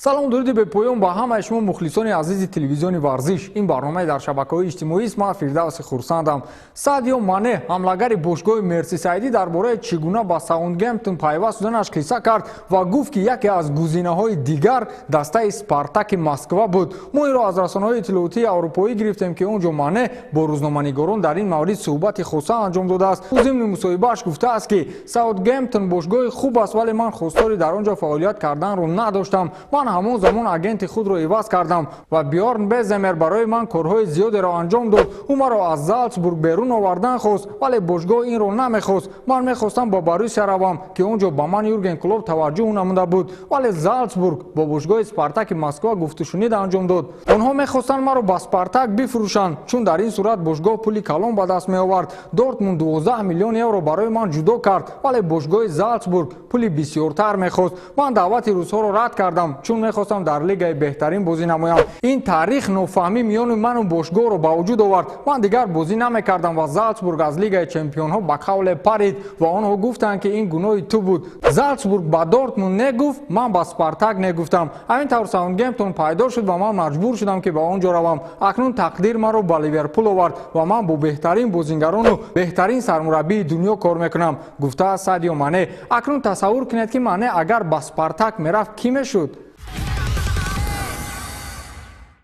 Салом, дуруди бепоён ба ҳамаи шумо, мухлисони азизи телевизиони варзиш. Ин барномаи дар шабакаҳои иҷтимоист. Ман Фирдавси Хурсандам. Садио Мане, ҳамлагари бошгоҳи Мерсисайдӣ, дар бораи чӣ гуна ба Саутгемптон пайваст шуданаш қисса кард ва гуфт, ки яке аз гузинаҳои дигар дастаи Спартаки Москва буд. Мо инро аз расонаҳои иттилоотии аврупоӣ гирифтем, ки он ҷо Мане бо рӯзноманигорон дар ин маврид суҳбати хоса анҷом додааст. Ӯ зимни мусоҳибааш гуфтааст, ки Саутгемптон бошгоҳи хуб аст, вале ман хостори дар он ҷо фаъолият карданро надоштам. Ман ҳамон замон агенти худро иваз кардам ва Бьорн Беземер барои ман корҳои зиёдеро анҷом дод. Ӯ маро аз Залцбург берун овардан хост, вале бошгоҳ инро намехост. Ман мехостам ба Боруссия равам, ки он ҷо ба ман Юрген Клоп таваҷҷӯҳ намуда буд, вале Залцбург бо бошгоҳи Спартаки Москва гуфтушунид анҷом дод. Онҳо мехостанд маро ба Спартак бифурӯшанд, чун дар ин сурат бошгоҳ пули калон ба даст меовард. Дортмунд 12 миллион евро барои ман ҷудо кард, вале бошгоҳи Залцбург пули бисёртар мехост. Ман даъвати русҳоро рад кардам, чун мехостам дар лигаи беҳтарин бозӣ намоям. Ин таърих нофаҳмӣ миёни ману бошгоҳро ба вуҷуд овард. Ман дигар бозӣ намекардам ва Залцбург аз лигаи чемпионҳо ба қавле парид ва онҳо гуфтанд, ки ин гуноҳи ту буд. Залцбург ба Дортмунд негуфт, ман ба Спартак негуфтам. Ҳамин тавр Саутгемптон пайдо шуд ва ман маҷбур шудам, ки ба он ҷо равам. Акнун тақдир маро ба Ливерпул овард ва ман бо беҳтарин бозингарону беҳтарин сармураббии дунё кор мекунам, гуфтааст Садио Мане. Акнун тасаввур кунед, ки Мане агар ба Спартак мерафт, кӣ мешуд?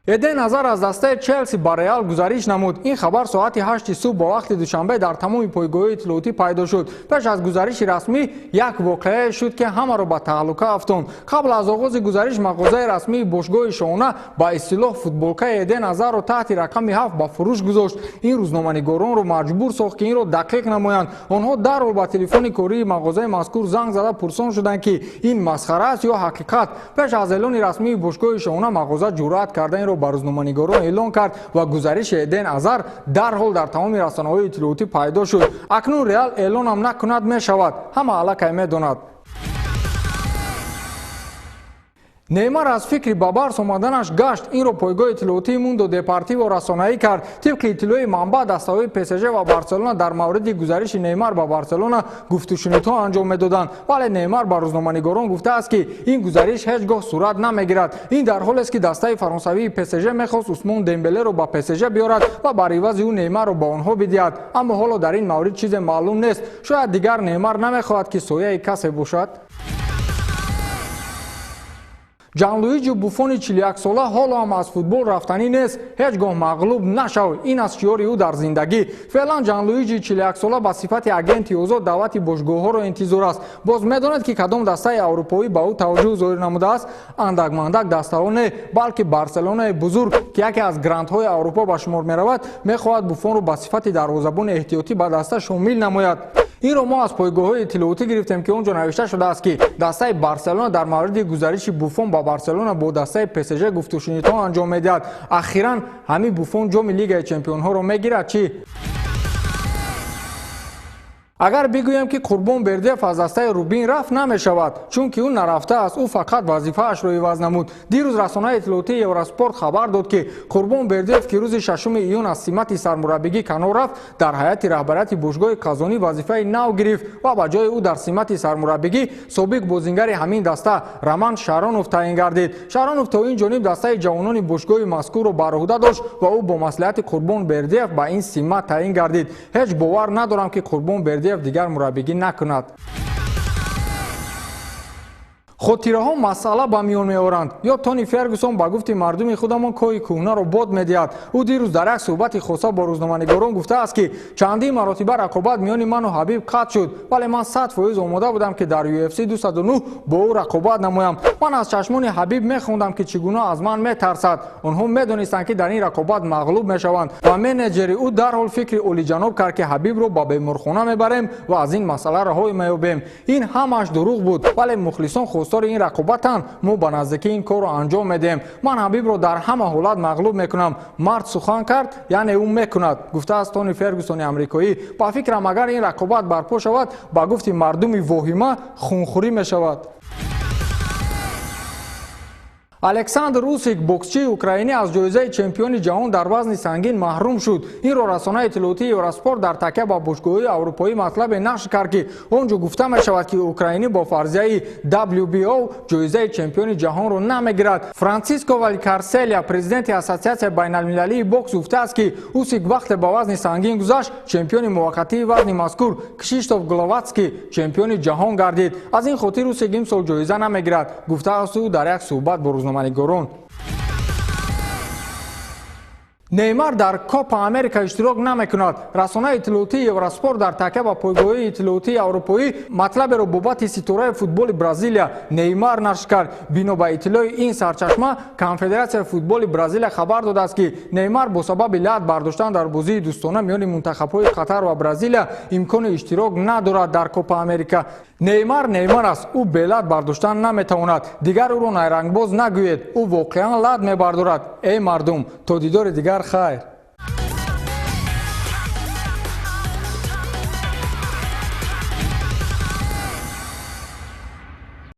Эден Азар аз дастаи Челси ба Реал гузариш намуд. Ин хабар соати 8 субҳ бо вақти Душанбе дар тамоми пойгоҳҳои иттилоотӣ пайдо шуд. Пеш аз гузариши расмӣ як воқеае шуд, ки ҳамаро ба таҳлука афтонд. Қабл аз оғози гузариш мағозаи расмии бошгоҳи шоҳона ба истилоҳ футболкаи Эден Азарро таҳти рақами 7 ба фурӯш гузошт. Ин рӯзноманигоронро маҷбур сохт, ки инро дақиқ намоянд. Онҳо дарҳол ба телефони кории мағозаи мазкур занг зада пурсон шуданд, ки ин масхара аст ё ҳақиқат. Пеш аз эълони расмии бошгоҳи шоҳона мағоза ҷуръат карда инро ба рӯзноманигорон эълон кард ва гузариши Эден Азар дарҳол дар тамоми расонаҳои иттилоотӣ пайдо шуд. Акнун Реал эълонам накунад мешавад, ҳама аллакай медонад. Неймар аз фикри ба Барс омаданаш гашт. Инро пойгоҳи иттилоотии Мундо Депортиво расонаӣ кард. Тибқи иттилои манбаъ, дастаҳои ПСЖ ва Барселона дар мавриди гузариши Неймар ба Барселона гуфтушунидҳо анҷом медоданд, вале Неймар ба рӯзноманигорон гуфтааст, ки ин гузариш ҳеҷ гоҳ сурат намегирад. Ин дар ҳолест, ки дастаи фаронсавии ПСЖ мехост Усмон Дембелеро ба ПСЖ биёрад ва бар ивази ӯ Неймарро ба онҳо бидиҳад, аммо ҳоло дар ин маврид чизе маълум нест. Шояд дигар Неймар намехоҳад, ки сояи касе бошад. Ҷанлуиҷи Буфони 41-сола ҳоло ҳам аз футбол рафтанӣ нест. Ҳеҷ гоҳ мағлуб нашав, ин аст шиёри ӯ дар зиндагӣ. Феълан Ҷанлуиҷи 41-сола ба сифати агенти озод даъвати бошгоҳҳоро интизор аст. Боз медонед, ки кадом дастаи аврупоӣ ба ӯ таваҷҷӯҳ зоҳир намудааст? Андак-мандак дастаҳо не, балки Барселонаи бузург, ки яке аз грандҳои Аврупо ба шумор меравад, мехоҳад Буфонро ба сифати дарвозабони эҳтиётӣ ба даста шомил намояд. Инро мо аз пойгоҳҳои иттилоотӣ гирифтем, ки он ҷо навишта шудааст, ки дастаи Барселона дар мавриди гузариши Буфон ба Барселона бо дастаи ПСЖ гуфтушунидҳо анҷом медиҳад. Ахиран ҳамин Буфон ҷоми Лигаи чемпионҳоро мегирад чӣ? Агар бигӯем, ки Қурбон Бердиев аз дастаи Рубин рафт, намешавад, чунки ӯ нарафтааст, ӯ фақат вазифаашро иваз намуд. Дирӯз расонаи иттилоотии Евроспорт хабар дод, ки Қурбон Бердиев, ки рӯзи 6 июн аз симати сармураббигӣ канор рафт, дар ҳайати раҳбарияти бошгоҳи Қазонӣ вазифаи нав гирифт ва ба ҷои ӯ дар симати сармураббигӣ собиқ бозингари ҳамин даста Роман Шаронов таъин гардид. Шаронов то ин ҷониб дастаи ҷавонони бошгоҳи мазкурро бар уҳда дошт ва ӯ бо маслиҳати Қурбон Бердиев ба ин симат таъин гардид. Ҳеҷ бовар надорам, ки Қурбон Бердиев дигар мураббигӣ накунад. Хотираҳо масъала ба миён меоранд. Ё Тони Фергюсон ба гуфти мардуми худамон коҳи кӯҳнаро бод медиҳад. Ӯ дирӯз дар як суҳбати хоса бо рӯзноманигорон гуфтааст, ки чандин маротиба рақобат миёни ману Ҳабиб қатъ шуд, вале ман 100% омода будам, ки дар UFC 209 бо ӯ рақобат намоям. Ман аз чашмони Ҳабиб мехондам, ки чӣ гуна аз ман метарсад. Онҳо медонистанд, ки дар ин рақобат мағлуб мешаванд ва менеҷери ӯ дарҳол фикри олиҷаноб кард, ки Ҳабибро ба беморхона мебарем ва аз ин масъала раҳоӣ меёбем. Ин ҳамааш дурӯғ буд, вале мухлисон хостори ин рақобатанд. Мо ба наздикӣ ин корро анҷом медиҳем. Ман Ҳабибро дар ҳама ҳолат мағлуб мекунам. Мард сухан кард, яъне ӯ мекунад, гуфтааст Тони Фергюсони амрикоӣ. Ба фикрам, агар ин рақобат барпо шавад, ба гуфти мардуми воҳима хунхӯрӣ мешавад. Александр Усик, боксчии украинӣ, аз ҷоизаи чемпиони ҷаҳон дар вазни сангин маҳрум шуд. Инро расонаи иттилоотии Евроспорт дар такя ба бошгоҳии аврупоӣ матлабе нашр кард, ки он ҷо гуфта мешавад, ки украинӣ бо фарзияи WBO ҷоизаи чемпиони ҷаҳонро намегирад. Франциско Валкарселия, президенти Ассотсиатсияи байналмилалии бокс, гуфтааст, ки Усик вақте ба вазни сангин гузашт, чемпиони муваққатии вазни мазкур Кшиштоф Гловатский чемпиони ҷаҳон гардид. Аз ин хотир Усик имсол ҷоиза намегирад, гуфтааст ӯ дар як суҳбат бо рӯзноманигорон. Неймар дар Копа Америка иштирок намекунад. Расонаи иттилоотии Евроспорт дар такя ба пойгоҳии иттилоотии аврупоӣ матлаберо бобати ситораи футболи Бразилия Неймар нашр кард. Бино ба иттилои ин сарчашма, Конфедератсияи футболи Бразилия хабар додааст, ки Неймар бо сабаби лат бардоштан дар бозии дӯстона миёни мунтахабҳои Қатар ва Бразилия имкони иштирок надорад дар Копа Америка. Неймар Неймар аст, ӯ бе лат бардоштан наметавонад. Дигар ӯро найрангбоз нагӯед, ӯ воқеан лат мебардорад. Эй мардум, то дидори дигар, хайр.